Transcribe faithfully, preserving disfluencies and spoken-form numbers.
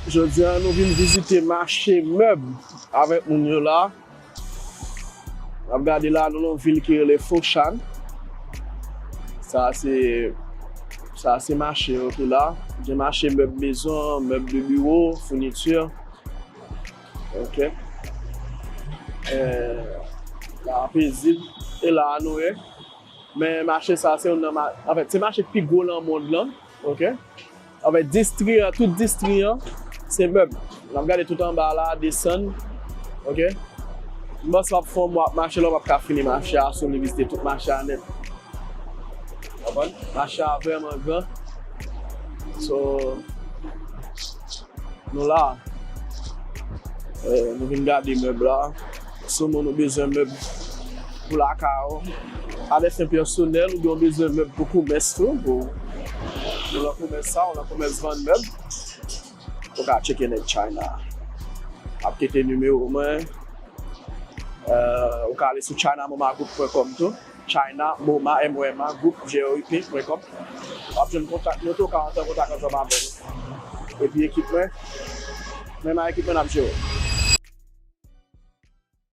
Jodi a nou vin vizite mache mèb avèk moun yo la. N ap gade la, nou nan yon vil ki rele Foshan. Sa se, sa se mache yo ki la. Gen mache mèb mezon, mèb de biwo, founiti. Ok. Eh, la pezib. E la nou ye. Men mache sa se youn nan ma-, anfèt, se mache ki pi gwo nan mond lan. Ok. Anfèt, distri an, tout distri an, se mèb. N ap gade tout anba la, desann. Ok. M panse w ap fè yon mwa ap mache la, w p ap ka fini mache a, si w vle vizite tout mache a nèt. Konprann? Mache a vrèman gran. So, nou la. Eh, nou vin gade mèb la. Si w moun ou bezwen mèb pou lakay ou, a dè fen pèsonèl, oubyen w bezwen mèb pou komès tou, pou, pou nan komès sa, ou nan komès vann mèb, ou ka tcheke nèg China. M ap kite nimewo mwen. Eh, ou ka ale sou china moma group pwen kòm tou. China Moma, M O M A, group, G R O U P pwen kòm. W ap jwenn kontak nou tou, w ka rantre an kontak ansanm avè nou. Epi ekip mwen, menm a ekip mwen n ap jere.